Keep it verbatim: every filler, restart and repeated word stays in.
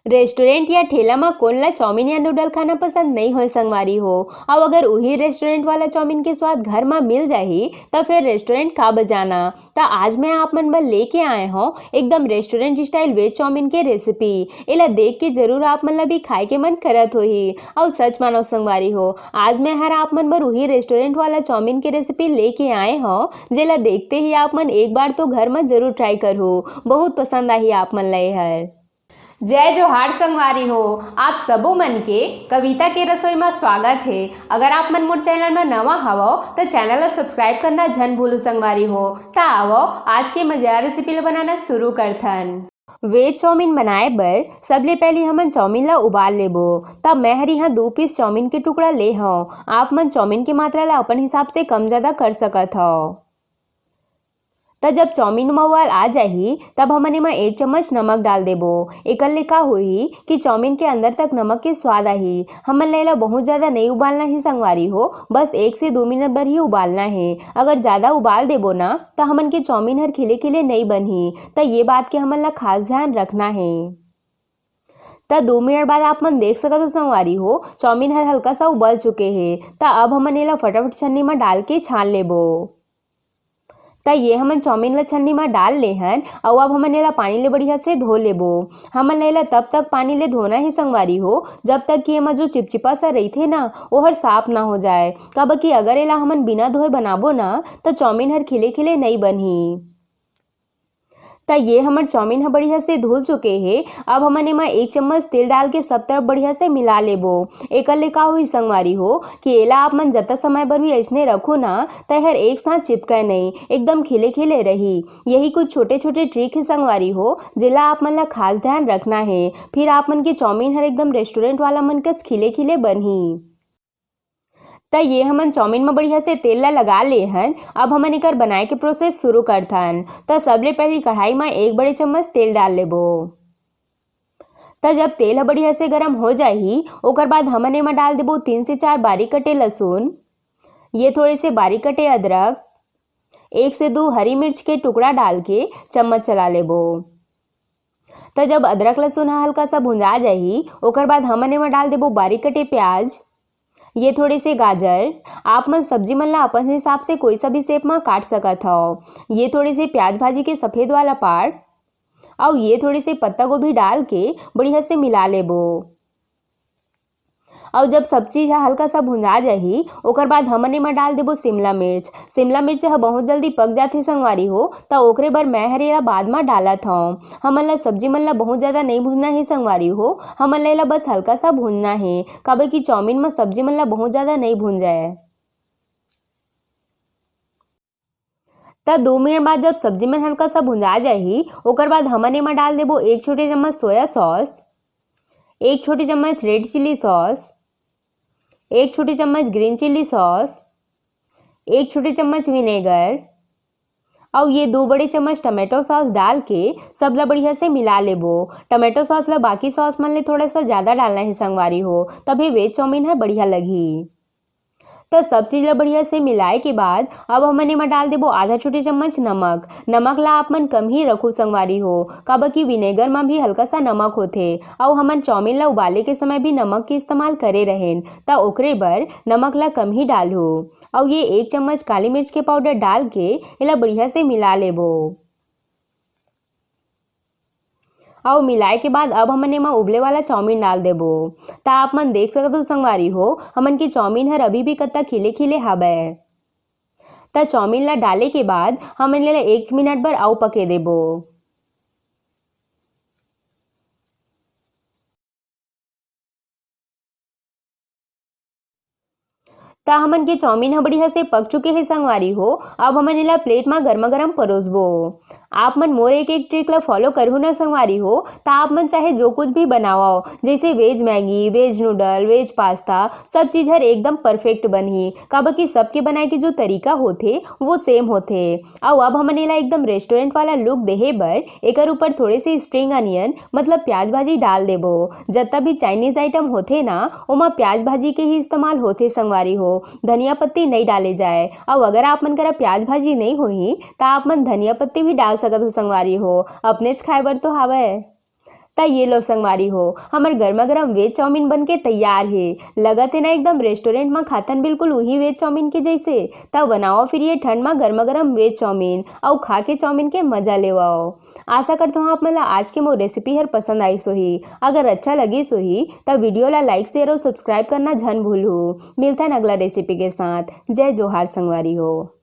Restaurant या ठेला म कोन ला चाउमीन या नूडल खाना पसंद नइ होय संगवारी हो? अउ अगर उही रेस्टोरेंट वाला चाउमीन के स्वाद घर म मिल जाही, त फेर रेस्टोरेंट का बजाना? त आज मैं आप मन बर लेके आए हौं एकदम रेस्टोरेंट स्टाइल वेज चाउमीन के रेसिपी। एला देख के जरूर आप मन ला भी खाए के मन करत होही। अउ सच मानो संगवारी हो, आज मैं हर आप मन बर उही रेस्टोरेंट वाला चाउमीन के रेसिपी लेके आए हौं, जेला देखते ही आप मन एक बार तो घर म जरूर ट्राई करहू। बहुत पसंद आही आप मन ला एहर। जय जोहार संगवारी हो, आप सबो मन के कविता के रसोई म स्वागत हे। अगर आप मन मोर चैनल म नवा हवव, त चैनल ला सब्सक्राइब करना झन भूलू संगवारी हो। त आवव, आज के मजेदार रेसिपी ला बनाना शुरू करथन। वेज चाउमीन बनाए बर सबले पहिली हमन चाउमीन ला उबाल लेबो। त मैं हर इहाँ दू पीस चाउमीन के टुकड़ा ले हौं। आप मन चाउमीन के मात्रा ला अपन हिसाब से कम जादा कर सकत हव। त जब चाउमीन म उबाल आ जाही, तब हमन एमा एक चम्मच नमक डाल देबो। एकर ले का होही कि चाउमीन के अंदर तक नमक के स्वाद आही। हमन ला एला बहुत ज्यादा नइ उबालना हे संगवारी हो, बस एक से दू मिनट बर ही उबालना हे। अगर ज्यादा उबाल देबो ना, त हमन के चाउमीन हर खिले खिले नइ बनही। त ये बात के हमन ला खास ध्यान रखना हे। त दू मिनट बाद आप मन देख सकत हो संगवारी हो, चाउमीन हर हल्का सा उबल चुके हे। त अब हमन एला फटाफट छन्नी म डाल के छान लेबो। त ये हमन चाउमीन ला छन्नी म डाल ले हन, अउ अब हमन एला पानी ले बढ़िया से धो लेबो। हमन ला एला तब तक पानी ले धोना हे संगवारी हो, जब तक कि एमा जो चिपचिपा सा रहिथे ना, ओहर साफ ना हो जाए। काबर कि अगर एला हमन बिना धोए बनाबो ना, त चाउमीन हर खिले खिले नइ बनही। त ये हमर चाउमीन ह बढ़िया से धुल चुके हे। अब हमन एमा एक चम्मच तेल डाल के सब तरफ बढ़िया से मिला लेबो। एकर ले का होही संगवारी हो कि एला आप मन जतका समय बर भी अइसने रखो ना, त एहर एक साथ चिपकय नइ, एकदम खिले खिले रही। यही कुछ छोटे छोटे ट्रिक हे संगवारी हो, जेला आप मन ला खास ध्यान रखना हे, फिर आप मन के चाउमीन हर एकदम रेस्टोरेंट वाला मन कस खिले खिले बनही। त ये हमन चाउमीन म बढ़िया से तेल ला लगा ले हन। अब हमन एकर बनाए के प्रोसेस शुरू करथन। त सबले पहिली कढ़ाई म एक बड़े चम्मच तेल डाल लेबो। त जब तेल ह बढ़िया से गरम हो जाही, ओकर बाद हमन एमा डाल देबो तीन से चार बारीक कटे लहसुन, ये थोड़े से बारीक कटे अदरक, एक से दो हरी मिर्च के टुकड़ा डाल के चम्मच चला लेबो। त जब अदरक लहसुन ह हल्का सा भुंजा जाही, ओकर बाद हमन एमा डाल देबो बारीक कटे प्याज, ये थोड़े से गाजर। आप मन सब्जी मन ला अपन हिसाब से कोई सा भी शेप म काट सकत हव। ये थोड़े से प्याज भाजी के सफेद वाला पार्ट, अउ ये थोड़े से पत्ता गोभी डाल के बढ़िया से मिला लेबो। अउ जब सब चीज ह हल्का सा भुंजा जाही, ओकर बाद हमन एमा डाल देबो शिमला मिर्च। शिमला मिर्च ह बहुत जल्दी पक जाथे संगवारी हो, त ओकरे बर मैं हर एला बाद म डालत हौं। हमन ला सब्जी मन ला बहुत ज्यादा नइ भुजना हे संगवारी हो, हमन ला एला बस हल्का सा भुजना हे, काबर कि चाउमीन म सब्जी मन ला बहुत ज्यादा नइ भुंजय। त दो मिनट बाद जब सब्जी मन हल्का सा भुंजा जाही, ओकर बाद हमन एमा डाल देबो एक छोटे चम्मच सोया सॉस, एक छोटे चम्मच रेड चिली सॉस, एक छोटे चम्मच ग्रीन चिली सॉस, एक छोटे चम्मच विनेगर, अउ ये दो बड़े चम्मच टोमेटो सॉस डाल के सब ला बढ़िया से मिला लेबो। टोमेटो सॉस ला बाकी सॉस मन ले थोड़ा सा ज्यादा डालना हे संगवारी हो, तभे वेज चाउमीन ह बढ़िया लगही। त सब चीज ला बढ़िया से मिलाए के बाद अब हमन एमा डाल देबो आधा छोटे चम्मच नमक। नमक ला आप मन कम ही रखो संगवारी हो, काबर कि विनेगर म भी हल्का सा नमक होथे, अउ हमन चाउमीन ला उबाले के समय भी नमक के इस्तेमाल करे रहेन, त ओकरे बर नमक ला कम ही डालहू। अउ ये एक चम्मच काली मिर्च के पाउडर डाल के एला बढ़िया से मिला लेबो। अउ मिलाए के बाद अब हमन एमा उबले वाला चाउमीन डाल देबो। त आप मन देख सकत हो संगवारी हो, हमन के चाउमीन हर अभी भी कत्ता खिले खिले हवय। त चाउमीन ला डाले के बाद हमन एला एक मिनट बर अउ पके देबो। त हमन के चाउमीन ह बढ़िया से पक चुके हे संगवारी हो। अब हमन एला प्लेट म गरमा गरम परोसबो। आप मन मोर एक एक ट्रिक ला फॉलो करहु ना संगवारी हो, त आप मन चाहे जो कुछ भी बनावव, जैसे veg Maggi, veg noodle, veg pasta, सब चीज हर एकदम परफेक्ट बनही, काबर कि सबके बनाए के जो तरीका होथे वो सेम होथे। अउ अब हमन एला एकदम रेस्टोरेंट वाला लुक देहे बर एकर ऊपर थोड़े से स्प्रिंग अनियन मतलब प्याज भाजी डाल देबो। जत्ता भी चाइनीज आइटम होथे ना, ओमा प्याज भाजी के ही इस्तेमाल होथे संगवारी हो, धनिया पत्ती नइ डाले जाए। अउ अगर आप मन करा प्याज भाजी नइ होही, त आप मन धनिया पत्ती भी डाल सकत हो संगवारी हो, अपनेच खाए बर तो हावय। त त ये लो संगवारी हो, हमर गर्मा गर्म वेज चाउमीन बन के तैयार हे। लगत हे ना एकदम रेस्टोरेंट म खाथन बिल्कुल उही वेज चाउमीन के जैसे। त बनाओ फिर ये ठंड म गर्मा गर्म वेज चाउमीन, अउ खा के चाउमीन के मजा लेवाओ। आशा करत हूँ आप मन ला आज के मोर रेसिपी हर पसंद आइस होही। अगर अच्छा लगिस होही त वीडियो ला लाइक, शेयर अउ सब्सक्राइब करना झन भूलहू। मिलथन अगला रेसिपी के साथ। जय जोहार संगवारी हो।